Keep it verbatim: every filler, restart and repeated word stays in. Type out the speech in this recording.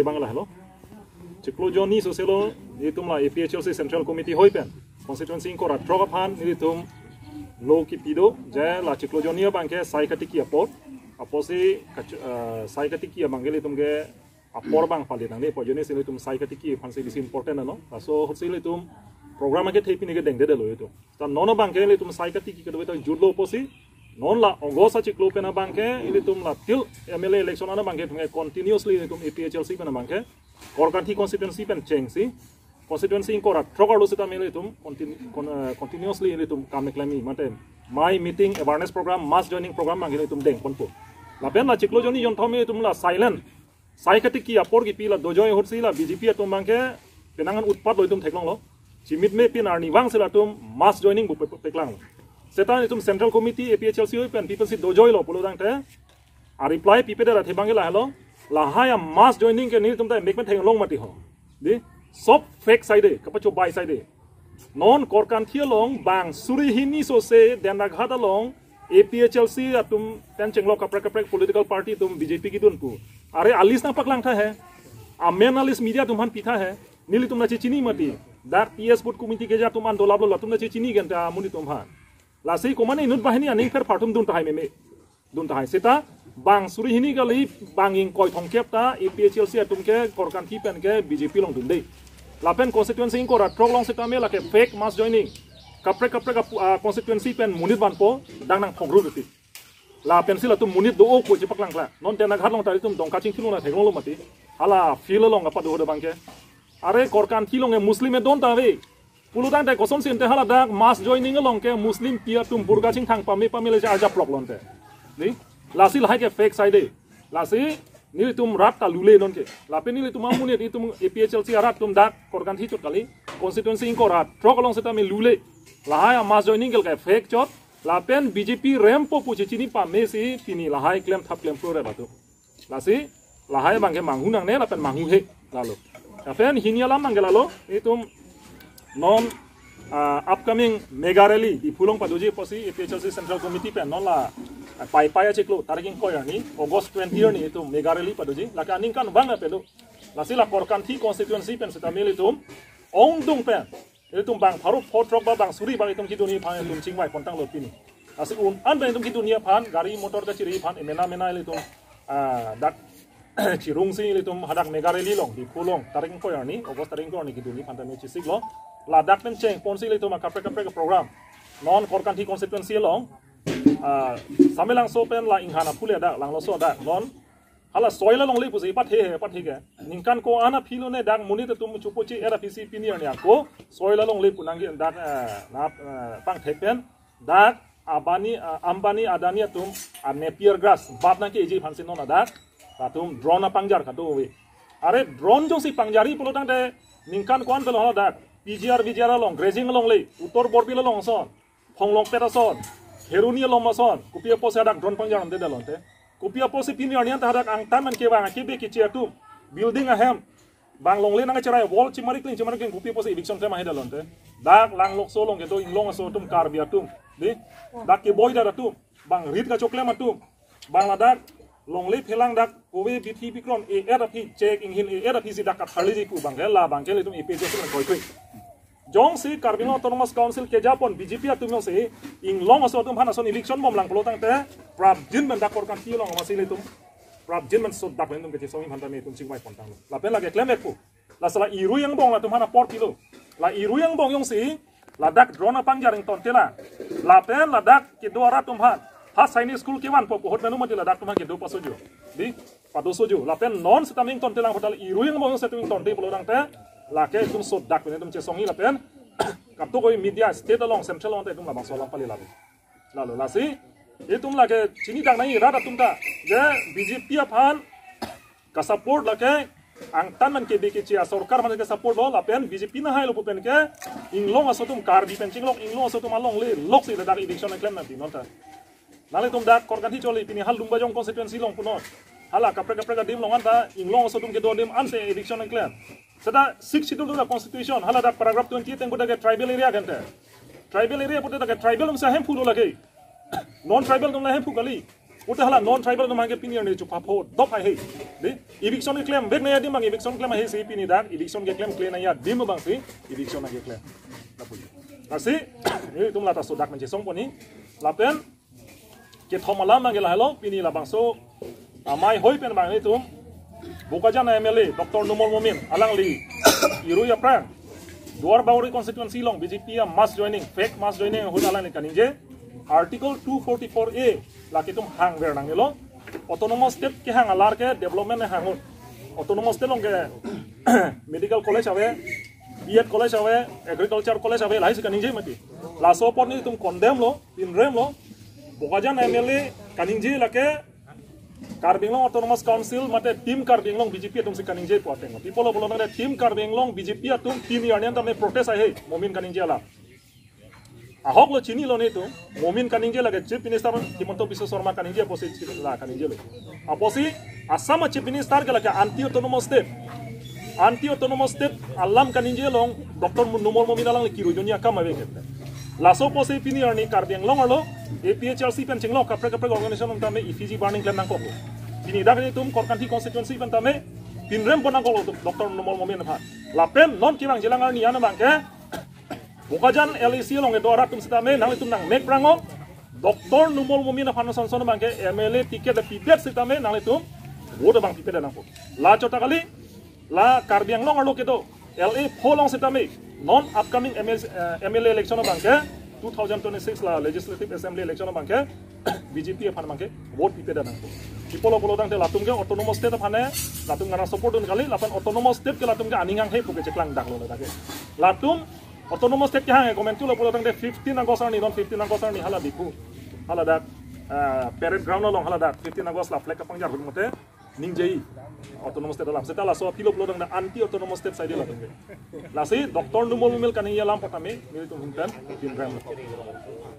Bang lahelo. Chiklo jonni soselo itum la A P H L C Central Committee hoi pen constituency ingkoi ra throk aphan itum lo kipi do, je la chiklo jonni abangke sai katiki apor. Apotsi kachu-, eh, sai katiki abangke itum ke apor bang pali nang ni pojoni si itum sai katiki aphan si bisi important ano. Laso ahut si itum program ke thei pini ke dengdedetlo itum. Ta non abangke itum sai katiki kedo ta jutlo apotsi non la August achiklo pen abangke itum la till M L A election an abangke itum ke continuously itum A P H L C pen abangke Korkanthi constituency pen chengsi constituency ingkoi ra throk arlo sitame itum continu-, con-, eh, continuously itum kam keklem mate mai meeting, awareness program, mass joining program abangke itum dengponpo. Lapen la chiklo jonni jonthom itum la silent sai katiki apor kipi la dojoi ahut si la B J P atum abangke penang an utpat lo itum theklonglo. Chimit me pin arnivang si latum mass joining bu pe-, peklang. Seta itum Central Committee A P H L C hoi pen pi pensi dojoilo pulo tangte a reply pipedet athe abangke lahelo. Lahai a mass joining ke nelitum ta mek pen theklong mati ho. Di, sob fake saide, kapachobai saide. Non Korkanthi along bang suri hini sose Dendaghat along A P H L C atum pen chenglok kaprek kaprek political party atum B J P kidun pu. Are a list nangpaklang tha he. Amen a list media atum aphan pi tha he. Nelitum nangchechini mati. Dak T S booth committee keja atum an dolaplo, latum nangchechini ke anta amonit atum aphan. Lasi komatne inut banghini aning pherphar atum dun tahai meme. Dun tahai seta bang suri hini kali bang ingkoi thomkep ta A P H L C atum ke Korkanthi pen ke B J P along dunde. Lapen constituency ingkoi ra throk along sitame lake fake mass joining. Kaprek kaprek ap-, ah, constituency pen monit vanpo, dak nangphongru riti. Lapen si latum monit do-o ko chepaklang kla. Non Dendaghat along ta itum Dongka Chingthir along ta theklonglo mati. Hala field along apa do abangke. Are Korkanthi along e Muslim e don ta ave. Pulo tangte kosonsi ante hala dak mass joining along ke Muslim pi atum burqa chingthang pame pame le arjap rok lo ante. Ni, lasi lahai ke fake saide. Lasi nelitum rat ta lule non ke. Lapen nelitum amonit itum A P H L C arat atum dak Korkanthi chot kali. Constituency ingkoi ra throk along sitame lule. Lahai a mass joining ke fake chot. Lapen B J P rempo pu chechini pame si pini lahai klemthap klemphro re batu. Lasi lahai abangke manghu nangne lapen manghu he lalo. Lapen hini alam abangke lalo itum non, ah, upcoming mega rally Diphu along padoji apotsi A P H L C Central Committee pen non la, ah, Paipai achiklo tarik ingkoi arni August twenty arni itum mega rally padoji. Lake aningkanvang apelo. Lasi la Korkanthi constituency pen sitame itum ongdung pen itum bang pharo pho throk ba bang suri bang itum kidunji aphan itum chingvai pontanglo pini. Lasi un-an pen itum kidunji aphan gari motor kachiri aphan emena mena itum, ah, dak chirungsi itum hadak mega rally along Diphu along tarik ingkoi arni August tarik ingkoi arni kidunji aphan tame chesiklo. Ladak pen chengponsi itum akaprek kaprek program non Korkanthi constituency along, ah, Samelangso pen la Inghan aphu le dak Langloso dak non hala soil alongle pusi ipathe he ipathe ke. Ningkan ko-an aphi lone dak monit atum chupochi era P C pini arni ako soil alongle pu nangji dak, eh, na, eh, pangthek pen dak Abani, eh, Ambani Adani atum a Napier grass bat nangkeji aphansi non ladak atum drone apangjar kado ave. Are drone jongsi pangjarji pulo tangte ningkan ko-an pulo hala dak P G R V G R along grazing alongle, Uttor Borbil along ason, Phonglongpet ason, Kheroni along ason, kopi apotsi hadak drone pangjar ante dalonte. Kopi apotsi pini arni anta hadak angtan man kevang kebe keche atum, building ahem, bang longle nangcherai wall chimari kling chimari kling kopi apotsi eviction klem ahe dalonte. Dak Langloso along kedo Inglong aso atum Karbi atum. Di, dak keboi dar atum, bang rit kachoklem atum, bang ladak longle phelang dak kove bithi bikron e-et aphi chek inghin e-et aphi si dak katharliji pu abangke la abangke itum A P H L C pen koikoi. Jongsi Karbi Anglong Autonomous Council kejapon B J P atum jongsi Inglong aso atum aphan ason election bomlang pulo tangte prapjin pen dak Korkanthi along amatsi itum prapjin pen so dak itum kechesong aphan tame itum chingvai pontanglo. Lapen lake klem ekpu. Lasi la Irui angbong latum aphan apor pilo. La Irui angbong jongsi ladak drone apangjar ingtonte la. Lapen ladak kedo arat atum aphan ha Sainik school kevanpo pu ahut menu mati ladak atum aphan kedo pasojo. Di, pado sojo. Lapen non sitame ingtonte lang hotel Irui angbong jongsi itum ingtonte pulo tangte lake itum so dak pen itum chesongji lapen kato koi media state along central along ta itum labangso alam pali lalo. Lalo lasi itum lake chini dak nai rat atum ta je B J P aphan ka support lake angtan man kebe keche asorkar man ke support lo lapen B J P nahai lo pu pen ke Inglong aso atum Karbi pen chinglok Inglong aso atum alongle loksi ladak eviction klem nangji non ta. Nanglitum dak Korkanthi choli pini ha Lumbajong constituency along punon. Hala kaprek kaprek adim along anta Inglong aso atum kedo adim ansi eviction klem. Seta Sixth Schedule to the Constitution, hala dak paragraph twenty-eight tengku dak tribal area kente. Tribal area pute dak tribal atum si ahemphu lo lake. Non tribal atum la hemphu kali. Pute hala non tribal atum abangke pini arni chupha pho dop hai he. Dei, eviction keklem vek nangji adim abang eviction klem hai si pini dak eviction keklem kle nangji adim abang si eviction keklem. Lapu. Lasi, nelitum lata sodak menchesong poni. Lapen kethom alam abangke lahelo pini labangso amei hoi pen abang nelitum Bokajan M L A Doctor Numal Momin alangli irui aphrang Duar Bagori constituency along B J P a mass joining, fake mass joining ahut alangli kaningje Article two forty-four A lake itum hangver nangnelo. Autonomous state kehang alar ke development hang un. Autonomous state along ke medical college ave, B Ed college ave, agriculture college ave, lahai si kaningje mati. Laso apot nelitum condemn lo, pinrem lo. Bokajan M L A kaningje lake Karbi Anglong Autonomous Council mate Team Karbi Anglong B J P atum si kaningje pu ateng lo. Pi apotlo pulo tangte Team Karbi Anglong B J P atum pini arni an tame protest hai he, Momin kaningje alam. Ahok lo chinilo nelitum, Momin kaningje lake Chief Minister Himanta Biswa Sarma kaningje apotsi Chief Minister la kaningje lo. Apotsi Assam a Chief Minister ke lake anti autonomous state. Anti autonomous state alam kaningje along Doctor Numal Momin alangli kirujoni akam ave ke. Laso apotsi pini arni Karbi Anglong arlo A P H L C pen chenglok kaprek kaprek organization atum tame effigy burning klem nangkok. Pini dak nelitum Korkanthi constituency pen tame pinrem pon nangkok Doctor Numal Momin aphan. Lapen non kevangjilang arni an abangke Bokajan L A C along kedo arat atum sitame nanglitum nangmek prang o. Doctor Numal Momin aphan sonson abangke M L A ticket pidet sitame nanglitum vote abang pipedet nangpo. La chot ta kali, la Karbi Anglong arlo kedo L A pho along sitame non upcoming M L A, eh, M L A election abangke two thousand twenty-six la Legislative Assembly election abangke B J P aphan abangke vote pipedet nangpo. Pi apotlo pulo tangte latum ke autonomous state aphan ne latum ngarang support dun kali, lapen autonomous state ke latum ke aning hanghe pu ke cheklang dak lo lake. Latum autonomous state kehang ke komantu lo pulo tangte fifteen August arni, non fifteen August arni hala Diphu, hala dak, ah, parade ground along hala dak fifteen August la flag kapangjar ahut mate ningje autonomous state alam. Seta laso apilo pulo tangte anti autonomous state side latum ke. Lasi Doctor Numal Momin kaningje alam apot tame nelitum ahin pen pinrem lo.